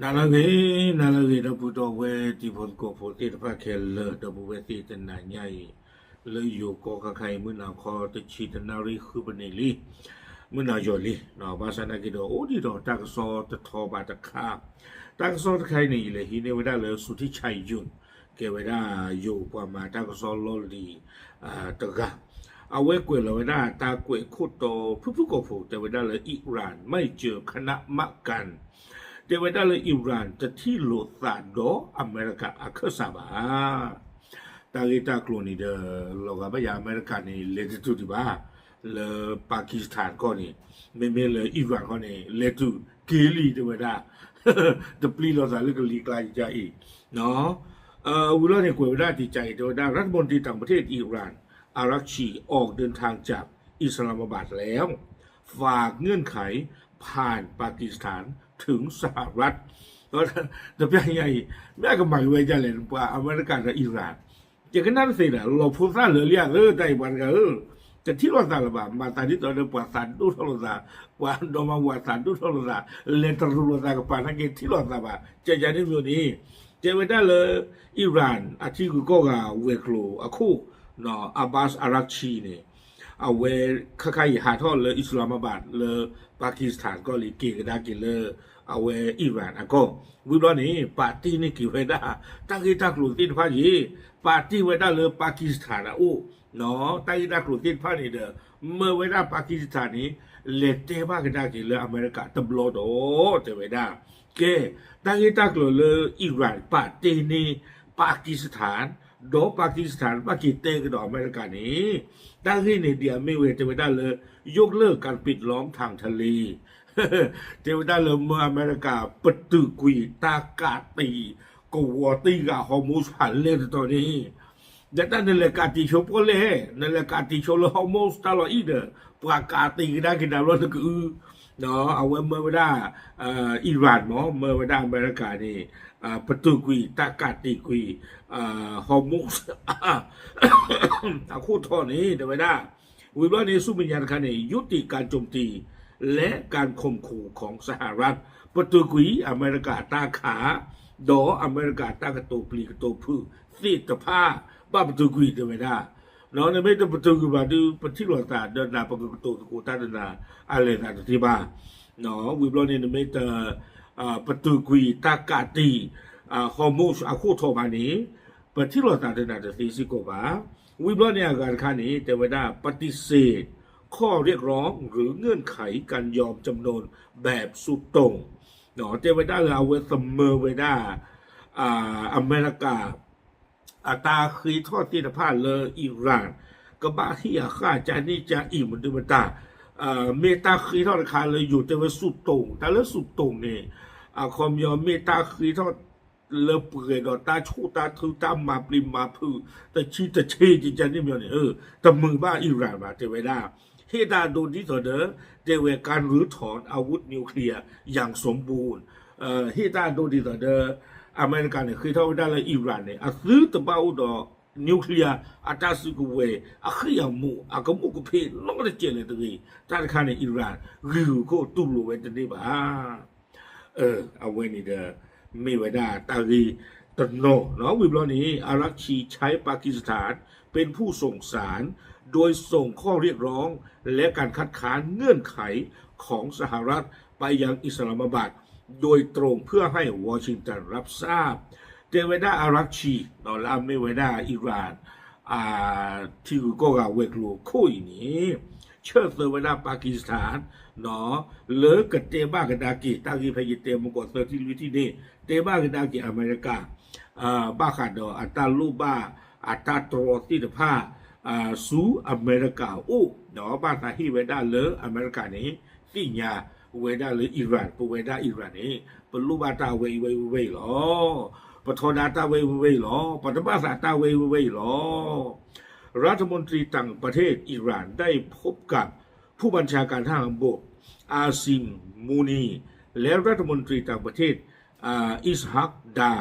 နၤလၢအဂ့ၤ, နၤလၢအဂ့ၤ ဒီပုၢ်ဒီဝဲၢ်တံၤဖိသကိးဖိသ့ၣ်တဖၣ်ခဲလၢာ်, ဒီပုၢ်ဝဲၢ်သ့ၣ်တနၤညါအံၤ, လၢယိၤကီၢ်ခါခါအံၤ မုၢ်နၤခီတဆံတနၣ်ရံၣ်ဃုပနံးလံ, မုၢ်နၤယီၤလံ, ဘၣ်ဆၣ်နာ်က့ဒီး အိၣ်ဒံးဒီးတၢ်ကစီၣ်တထီဘၣ်တခါ, တၢ်ကစီၣ်တခါအံၤန့ၣ် ယလဲၤဟံးန့ၢ်ဝဲဒၣ်လၢ စူၤထံၣ်ဆၣ်ယုၣ်, ကဲဝဲဒၣ်ယိၤပှၤမၤတၢ်ကစီၣ်လီၢ်လံၤတဂၤ အဝဲကွဲးလီၤဝဲဒၣ်တၢ်ကွဲးခိၣ်တီဖုၣ်ဖုၣ်ကိာ်ဖိ တဲဝဲဒၣ်လၢ Iran မ့ၢ်စၢၤခနၣ်မးကၣ်, တဲဝဲဒၣ်လၢ Iran တထံၣ်လိာ်သးဒီးအမဲရကၤအခၢၣ်စးဘၣ်. တၢ်ဂ့ၢ်တၢ်ကျိၤန့ၣ်ဒီး လီၤဂာ်ဘၣ်ယၤ အမဲရကၤန့ၣ် လဲၤတတုၤဒံးဘၣ် လၢ Pakistan ကီၢ်န့ၣ်, မ့မ့ၢ်လၢ Iran ကီၢ်န့ၣ် လဲၤတုၤက့ၤလံ တဲဝဲဒၣ် တပျံၤလိာ်သးလၢကလံၤကျါယကအံၤ ဝံၤလီၤန့ၣ် ကွဲးဝဲဒၣ်တကးအံၤ တဲဝဲဒၣ် รัฐมนตรีต่างประเทศอิหร่าน อารักชี ออกเดินทางจากอิสลามอะบาดแล้ว ฝากเงื่อนไขผ่านปากีสถานถึงสหรัฐ တပျၢ်ညါအံၤ မ့ၢ်အကမၤက့ၤဝဲဒ်လဲၣ် ပှၤအမဲရကၤဒီး Iran ယကနၣ်တသ့ဒီး လီၤဖိသၣ်လၢလံဧါ တၢ်အံၤပှၤတဂၤဧၢ, တထံၣ်လိာ်သးလၢၤဘၣ်, မၤသးဒ်သိးဒီး ပှၤသးဒိၣ်ထီၣ်လိာ်သး, ပှၤဒီမါဝၤသးဒိၣ်ထီၣ်လိာ်သး, လဲၤတရူးလိာ်သးကပၤနာ်က့ ထံၣ်လိာ်သးဘၣ်, ကကန့ၣ်မ့ၢ်န့ၣ်, တဲဝဲဒၣ်လၢ Iran အထံဂုၤကီၢ်ဂၤဝဲၤကျိၤအခိၣ် Abbas Araghchi န့ၣ် အဝဲခါခါအံၤဟးထီၣ်လၢ Islamabad လၢ Pakistan ကီၢ်လံ က့ၤကဒါက့ၤလၢ အဝဲ Iran အကီၢ်, ဝံၤဘျီန့ၣ် ပာ်တ့ၢ်န့ၢ်က့ၤဝဲဒၣ် တၢ်ဂ့ၢ်တၢ်ကျိၤသ့ၣ်တဖၣ်ယ့ၢ်, ပာ်တ့ၢ်ဝဲဒၣ်လၢ Pakistan အအိၣ်, တၢ်ဂ့ၢ်တၢ်ကျိၤသ့ၣ်တဖၣ်န့ၣ်ဒီး မၢဝဲဒၣ် Pakistan န့ၣ် လဲၤတဲဘၣ်ကဒါက့ၤလၢအမဲရကၤတဘျီဒီး တဲဝဲဒၣ်, ကဲ, တၢ်ဂ့ၢ်တၢ်ကျိၤလၢ Iran ပာ်တ့ၢ်န့ၢ် Pakistan ဒီး Pakistan ဘၣ်က့ၤတဲကဒီးအမဲရကၤန့ၣ်, တၢ်ဂ့ၢ်န့ၣ်ဒ်အမ့ၢ်ဝဲ တဲဝဲဒၣ်လၢ ยกเลิกการปิดล้อมทางทะเล တဲဝဲဒၣ်လၢမၢအမဲရကၤ ပတုာ်ကွံာ်တၢ်ကးတံာ် ကဝီၤတံၢ်ဂၤ Hormuz ဖးလဲၢ်တတီၤန့ၣ်, ဒီးတၢ်နလဲၤကးတံာ်ဆိပီၣ်လဲၣ်, နလဲၤကးတံာ်ဆိလၢ Hormuz တၢ်လီၢ်အံၤဒီး ပှၤကးတံာ်ကဒါက့ၤနၤဘျီနကအု, အဝဲမၢဝဲဒၣ် Iran မ့ၢ် မၢဝဲဒၣ်အမဲရကၤန့ၣ် ပတုာ်ကွံာ်တၢ်ကးတံာ်ကွံာ် Hormuz အခိၣ်ထီၣ်န့ၣ် တဲဝဲဒၣ်, ဝံၤဘျီန့ၣ် ဆူမဲာ်ညါတခါန့ၣ် ยุติการโจมตีและการข่มขู่ของสหรัฐ ပတုာ်ကွံာ်အမဲရကၤတၢ်ခး ဒီးအမဲရကၤတၢ်ကတိၤပျံၤကတိၤဖုးသ့ၣ်တဖၣ် ဘၣ်ပတုာ်ကွံာ်တဲဝဲဒၣ်, နမ့ၢ်တပတုာ်ကွံာ်ဘၣ်ဒီး ပထံၣ်လိာ်သးဒီးနၤ ပကကတိၤသကိးတၢ်ဒီးနၤ အလဲၤသးတသ့ဘၣ်. ဝံၤဘျီန့ၣ် နမ့ၢ်တ ပတုာ်ကွံာ်တၢ်ကးတံာ် Hormuz အခိၣ်ထီၣ်ဘၣ်န့ၣ် ပထံၣ်လိာ်သးဒီးနၤတသ့စ့ၢ်ကီးဘၣ်. ဝံၤဘျီန့ၣ်အဂၤတခါန့ၣ် တဲဝဲဒၣ် ปฏิเสธข้อเรียกร้องหรือเงื่อนไขการยอมจำนนแบบสุดโต่ง တဲဝဲဒၣ်လၢအဝဲသမၢဝဲဒၣ် အမဲရကၤ အတၢ်ဃ့ထီၣ်သ့ၣ်တဖၣ်လၢ Iran ကဘၣ်ဟ့ၣ်အဃၣ်ကန့ၢ်ကအံၤမနုၤမတၤ, မ့ၢ်တၢ်ဃ့ထီၣ်တခါလၢယိၤတဲဝဲ สุดโต่ง, တၢ်လၢ สุดโต่ง န့ၣ် အခီပညီမ့ၢ်တၢ်ဃ့ထီၣ် လၢပှဲၤဒီးတၢ်ဆိၣ်တၢ်ထု တၢ်မၤပျံၤမၤဖုး တဆံတဆ့ ကကန့ၣ်မ့ၢ်န့ၣ် တမုာ်ဘၣ် Iran ဘၣ် တဲဝဲဒၣ်, ဟ့ၣ်တၢ်အဒိဒ်သိးဒီး တဲဝဲ การรื้อถอนอาวุธนิวเคลียร์อย่างสมบูรณ์ ဟ့ၣ်တၢ်အဒိဒ်သိးဒီး အမဲရကၤန့ၣ် ဃ့ထီၣ်ဝဲဒၣ်လၢ Iran န့ၣ် အသုတဘၣ်အိၣ်ဒီး nuclear အတၢ်စုကဝဲၤ အဃံၢ်အမူး အကမူးကဖ့းနီတစဲးလၢၤတဂ့ၤ, တၢ်တခါန့ၣ် Iran ဂံၢ်ဂုၢ်ခိၣ်တူၢ်လိာ်ဝဲတန့ၢ်ဘၣ်. အဝဲန့ၣ်ဒီး မ့ၢ်ဝဲဒၣ်တၢ်ဂ့ၢ်တနီၤနီၤ ဝံၤဘျီန့ၣ် Araghchi ใช้ ปากีสถาน เป็นผู้ส่งสาร โดยส่งข้อเรียกร้อง และการคัดค้านเงื่อนไขของสหรัฐไปยังอิสลามอะบัด โดยตรง เพื่อให้วอชิงตันรับทราบ တဲဝဲဒၣ် Araghchi လၢအမ့ၢ်ဝဲဒၣ် Iran ထံဂုၤကီၢ်ဂၤဝဲၤကျိၤခိၣ်အံၤန့ၣ် ဆၢသၢဝဲဒၣ် Pakistan လၢကတဲဘၣ်ကဒါက့ၤ တၢ်ဂ့ၢ်ဖဲယတဲမုၢ်ကီၢ်သၢထံၣ်လွံၢ်ထံၣ်န့ၣ် တဲဘၣ်ကဒါက့ၤအမဲရကၤ ဘၣ်ဃးဒီးအတၢ်လိၣ်ဘၣ် အတၢ်တြီသ့ၣ်တဖၣ် ဆူအမဲရကၤအအိၣ် ဒီးဘၣ်သးဟ့ၣ်ဝဲဒၣ်လၢအမဲရကၤန့ၣ် သ့ၣ်ညါဝဲဒၣ်လၢ Iran ပဝဲဒၣ် Iran န့ၣ် ပလိၣ်ဘၣ်တၢ်ဝဲအံၤဝဲအံၤဝဲအံၤလီၤ. ပထီဒါတၢ်ဝဲအံၤဝဲအံၤလီၤ. ပတဘၣ်သးတၢ်ဝဲအံၤဝဲအံၤလီၤ. รัฐมนตรีต่างประเทศอิหร่านได้พบกับผู้บัญชาการทหารบก อาซิม มูนี และรัฐมนตรีต่างประเทศ อ่า อิสฮัก ดา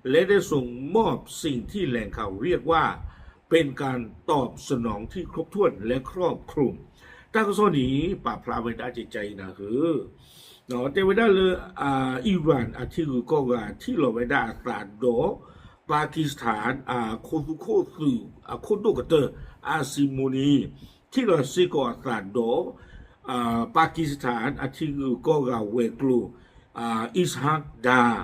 และได้ส่งมอบสิ่งที่แหล่งข่าวเรียกว่าเป็นการตอบสนองที่ครบถ้วนและครอบคลุม တၢ်ကစီၣ်န့ၣ် ပာ်ဖျါဝဲဒၣ်ကကါအံၤနၤဧၢ, တဲဝဲဒၣ်လၢ Iran အထံဂုၤကီၢ်ဂၤထံၣ်လီၤဝဲဒၣ်အသးဒီး Pakistan အခိၣ်သူခိၣ်သုးအခိၣ်ဒိၣ်ကတၢၢ် အါစံမူန့ၣ် ထံၣ်လီၤစ့ၢ်ကီးအသးဒီး Pakistan အထံဂုၤကီၢ်ဂၤဝဲၤကျိၤ Ishak Dar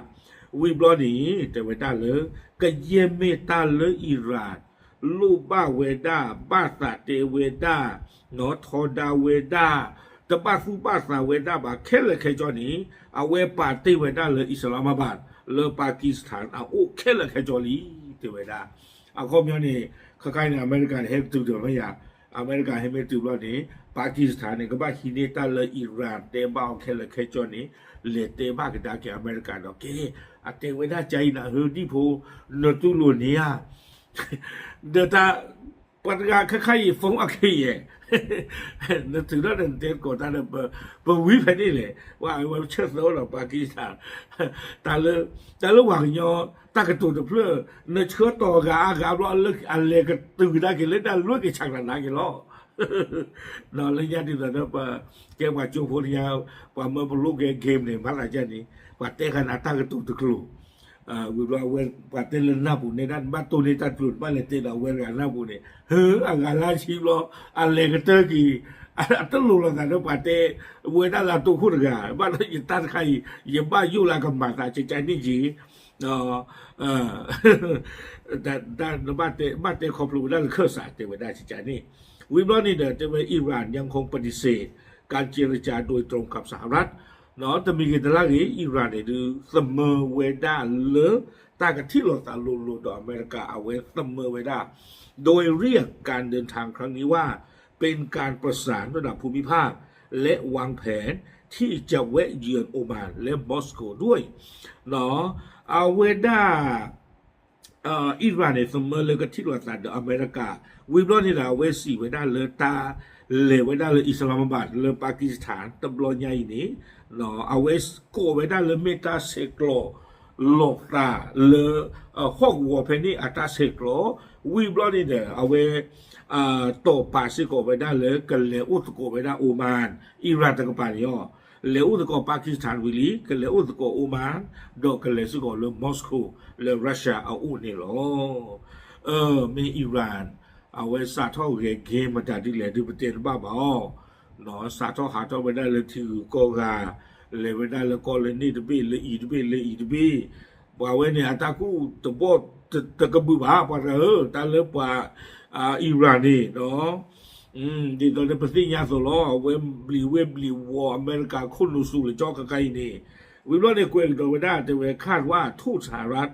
ဝံၤဘျီန့ၣ် တဲဝဲဒၣ်လၢ ကယဲၢ်မ့ၢ်တၢ်လၢ Iran လိၣ်ဘၣ်ဝဲဒၣ် ဘၣ်သးတဲဝဲဒၣ် ထီဒါဝဲဒၣ် တဘၣ်သူၣ်ဘၣ်သးဝဲဒၣ်ဘၣ် ခဲလၢာ်ခဲဆ့န့ၣ် အဝဲပာ်တ့ၢ်ဝဲဒၣ်လၢ Islamabad လၢ Pakistan အအိၣ်ခဲလၢာ်ခဲဆ့လံ တဲဝဲဒၣ်. အခီပညီန့ၣ် ခဲခါအံၤန့ၣ် အမဲရကၤန့ၣ် ဟဲကတုၤဒီးမ့ၢ်ယၤ, အမဲရကၤဟဲမ့ၢ်တုၤဘျီန့ၣ် Pakistan န့ၣ် ကဘၣ်ဟံးန့ၢ်တၢ်လၢ Iran တဲဘၣ်အီၤခဲလၢာ်ခဲဆ့န့ၣ် လဲၤတဲဘၣ်ကဒါက့ၤအမဲရကၤဒီး ကဲ အတဲဝဲဒၣ်ကါအံၤနၤဧၢ ဒံၣ်ဖိ နတူၢ်လိာ်န့ၢ်ဧါ ဒီးတၢ် ပှၤတဂၤခဲခါအံၤ phone အခဲအံၤ နထုးထီၣ်ဒီးနတဲသကိးတၢ်ဒီး ပဝံဖဲန့ၣ်လဲၣ် ဝဲဆၢၣ်သၢအိၣ်ဒီး Pakistan တၢ်လၢ တၢ်လၢပှၤကညီ တၢ်ကတိၤတဖျၢၣ် နဆှၢတီၤဂၤအါဂၤဘျီ အလဲၤကတုၤကဒါက့ၤလၢတၢ်လွဲက့ၤဆးကလးနၤက့ၤလီၤ ဒီးလၢညါဒ်သိးဒီး ပကဲပှၤကၠိဖိလၢညါ ပှၤမၢပလိၣ်ကဲ game န့ၣ် မၤသးဒ်န့ၣ် ပှၤတဲဃာ်နၤတၢ်ကတိၤတကျိၤ ဝံၤဘျီအဝဲ ပှၤတဲလၢနၢ်ပူၤန့ၣ်ဒၣ် နဘၣ်တိၢ်န့ၢ်တၢ်တကျိၤ နဘၣ်လဲၤတဲဒီးအဝဲတဂၤနၢ်ပူၤန့ၣ် ဟၢ အဂၤလၢဆံဘျီ အလဲၤကတၢၢ်က့ၤ အတလိၤလိာ်သးဒီးပှၤတဲ ဝဲဒၣ်လၢအတိခိၣ်တဂၤ ဘၣ်ဒီးယတၢ်တခါအံၤ ယဘၣ်ယိၣ်လၢအကမၤသးကကါန့ၣ်က့ၤ ဘၣ်တဲခီဖျိဝဲဒၣ်လၢခၢၣ်စး တဲဝဲဒၣ်ကကါန့ၣ် ဝံၤဘျီန့ၣ်ဒီး တဲဝဲ Iran ยังคงปฏิเสธ การเจรจาโดยตรงกับสหรัฐ တမံၤဂ့ၤတလါဂ့ၤ Iran န့ၣ်ဒုး သမၢဝဲဒၣ်လၢ တၢ်ကထံၣ်လိာ်သးလိၤလိၤဒီးအမဲရကၤ အဝဲသမၢဝဲဒၣ် โดยเรียกการเดินทางครั้งนี้ว่า เป็นการประสานระดับภูมิภาค และวางแผนที่จะแวะเยือนโอมานและมอสโกด้วย အဝဲဒၣ် Iran န့ၣ် သမၢလၢကထံၣ်လိာ်သးဒီးအမဲရကၤ ဝံၤဘျီန့ၣ်ဒီး အဝဲစံးဝဲဒၣ်လၢတၢ်လဲၤဝဲဒၣ်လၢ Islamabad လၢ Pakistan တဘျီညါအံၤန့ၣ် အဝဲကိးဝဲဒၣ်လၢမ့ၢ်တၢ်ဆဲးကျိးလိာ်သးလၢ ဟီၣ်ကဝီၤဖဲန့ၣ်အတၢ်ဆဲးကျိး ဝံၤဘျီန့ၣ်ဒီး အဝဲ တီၢ်ပာ်စ့ၢ်ကီးဝဲဒၣ်လၢကလဲၤအိၣ်သကိးဝဲဒၣ် Oman, Iran တကပၤန့ၣ်လီၤ. လဲၤအိၣ်သကိး Pakistan ဝံၤလံ ကလဲၤအိၣ်သကိး Oman ဒီးကလဲၤစ့ၢ်ကီးလၢ Moscow လၢ Russia အအိၣ်န့ၣ်လီၤ. မ့ၢ် Iran အဝဲစးထီၣ်ဂဲၤက့ၤမတၤဒ်လဲၣ်ဒုး ပတဲတဘၣ်ဘၣ်အီၤ စးထီၣ်ဟးထီၣ်ဝဲဒၣ်လၢထံဂုၤကီၢ်ဂၤ လဲၤဝဲဒၣ်လၢကီၢ်လၢန့ၣ်တဘ့ၣ် လၢအံၤတဘ့ၣ် လၢအံၤတဘ့ၣ် ပှၤဝဲန့ၣ် အတၢ်ကူၣ်တဘီၣ်တကဘုၣ်ဘၣ် ပှၤတဂၤဧၢ တၢ်လၢပှၤ Iran န့ၣ် ဒ်သိးလၢပသ့ၣ်ညါအသိးလီၤ အဝဲဘျံးဝဲဘျံးဝီၤ အမဲရကၤခိၣ်နူာ်စူၤလၢကၠီခဲခါအံၤန့ၣ် ဝံၤဘျီန့ၣ် ကွဲးကဒီးဝဲဒၣ်တဲဝဲ คาดว่าทูตสหรัฐ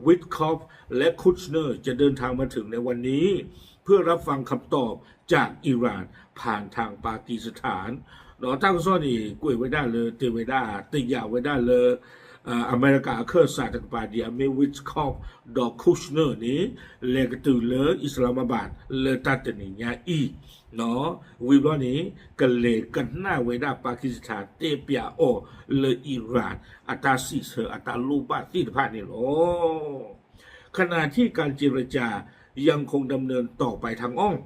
Witkoff และ Kushner จะเดินทางมาถึงในวันนี้ เพื่อรับฟังคำตอบจากอิหร่านผ่านทางปากีสถาน ဒီးတၢ်ကစီၣ်န့ၣ် ကွဲးဝဲဒၣ်လၢ တဲဝဲဒၣ် တယာ်ဝဲဒၣ်လၢ အမဲရကၤအခၢၣ်စးတကပၤဒ်အမ့ၢ် Witkoff ဒီး Kushner န့ၣ် လဲၤကတုၤလၢ Islamabad လၢတၢ်တနံၤညါအံၤ ဝံၤဘျီန့ၣ် ကလဲၤကနၣ်ဝဲဒၣ် Pakistan တဲပၠးအီၤလၢ Iran အတၢ်စံးဆၢအတၢ်လိၣ်ဘၣ်သ့ၣ်တဖၣ်န့ၣ်လီၤ. ขณะที่การเจรจายังคงดำเนินต่อไปทางอ้อม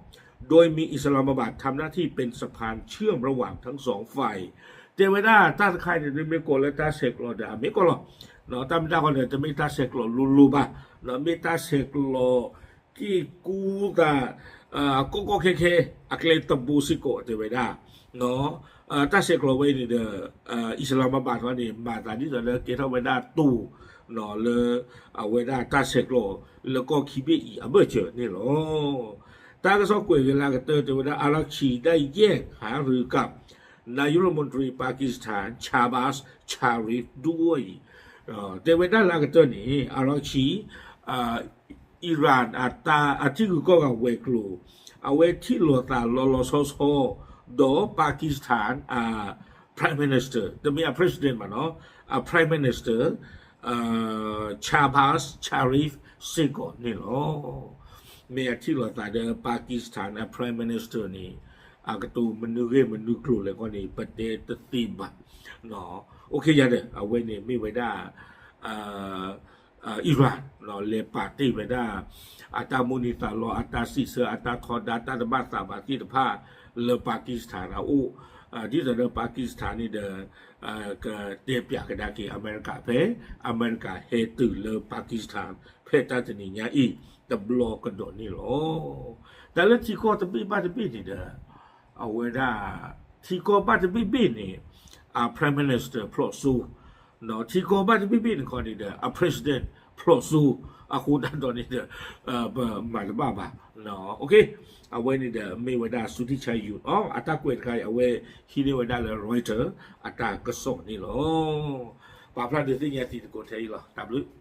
โดยมีอิสลามอะบาดทำหน้าที่เป็นสะพานเชื่อมระหว่างทั้งสองฝ่าย တဲဝဲဒၣ်တၢ်တခါအံၤန့ၣ် မ့ၢ်ကိးလၢတၢ်ဆဲးကျိးဒီးအမ့ၢ်ကီၢ်လီၤ. တၢ်မ့ၢ်တၢ်ဃီန့ၣ် တမ့ၢ်တၢ်ဆဲးကျိးလိၤလိၤဘၣ်, မ့ၢ်တၢ်ဆဲးကျိး က့ၢ်ကူသး ကီၢ်ကီၢ်ခဲခဲ အကျဲတဘိစ့ၢ်ကီး တဲဝဲဒၣ် တၢ်ဆဲးကျိးဝဲအံၤန့ၣ်ဒီး အံၣ်စလၤမၤဘၣ်ထီန့ၣ် မၤသးဒ်သိးလၢကဲထီၣ်ဝဲဒၣ်တိၤ လၢ အဝဲဒၣ်တၢ်ဆဲးကျိးလၢကီၢ်ခံဘ့ၣ်အံၤအဘၢၣ်စၢၤန့ၣ်လီၤ. တၢ်ကစီၣ်ကွဲးက့ၤလၢအကတၢၢ်တဲဝဲဒၣ် Araghchi ได้แยกหารือกับนายกรัฐมนตรีปากีสถาน Shehbaz Sharif ด้วย တဲဝဲဒၣ်လၢအကတၢၢ်န့ၣ် Araghchi အံရၣ် အထံဂုၤကီၢ်ဂၤဝဲၤကျိၤ အဝဲထံၣ်လိာ်သးလီၤလီၤဆီဆီ ဒီး Pakistan အ Prime Minister တမ့ၢ်အ President ဘၣ်နီၤ အ Prime Minister Shehbaz Sharif စ့ၢ်ကီးန့ၣ်လီၤ. မ့ၢ်အထံၣ်လိာ်သးဒီး Pakistan အ Prime Minister န့ၣ် အကတိၤမနုၤဂ့ၢ်မနုၤကျိၤလဲၣ်ကီးန့ၣ် ပတဲတသ့ဘၣ်. အိၣ်ခ့ယၤဒီး အဝဲန့ၣ်မ့ၢ်ဝဲဒၣ် အံရၣ် လဲၤပာ်တ့ၢ်ဝဲဒၣ် အတၢ်မိၣ်န့ၢ်သးလီ အတၢ်စံးဆၢ အတၢ်ထီဒါ တၢ်တဘၣ်သးဘၣ်သ့ၣ်တဖၣ် လၢ Pakistan အအိၣ်, ဒ်သိးဒီး Pakistan န့ၣ်ဒီး ကတဲပၠးကဒါက့ၤအမဲရကၤဖဲ အမဲရကၤဟဲတုၤလၢ Pakistan ဖဲတၢ်တနံၤညါအံၤ တဘျီကဒီးန့ၣ်လီၤ. တၢ်လၢထံကီၢ်တဘ့ၣ်ဘၣ်တဘ့ၣ်န့ၣ်ဒီး အဝဲဒၣ် ထံကီၢ်ဘၣ်တဘ့ၣ်ဘ့ၣ်န့ၣ် အ Prime Minister ဖျိးစိ, ထံကီၢ်ဘၣ်တဘ့ၣ်ဘ့ၣ်န့ၣ်ခီန့ၣ်ဒီး အ President ဖျိးစိ, အဃိသတးဒီးန့ၣ်ဒီး ပမၤတဘၣ်ဘၣ်. အဝဲန့ၣ်ဒီး မ့ၢ်ဝဲဒၣ် Suthik Chayyoung အတၢ်ကွဲးတခါအံၤ အဝဲဟံးန့ၢ်ဝဲဒၣ်လၢ Reuters အတၢ်ကစီၣ်န့ၣ်လီၤ. ပာ်ဖျါဒုးသ့ၣ်ညါတံၤသကိးထဲအံၤလီၤ. တၢ်ဘျုး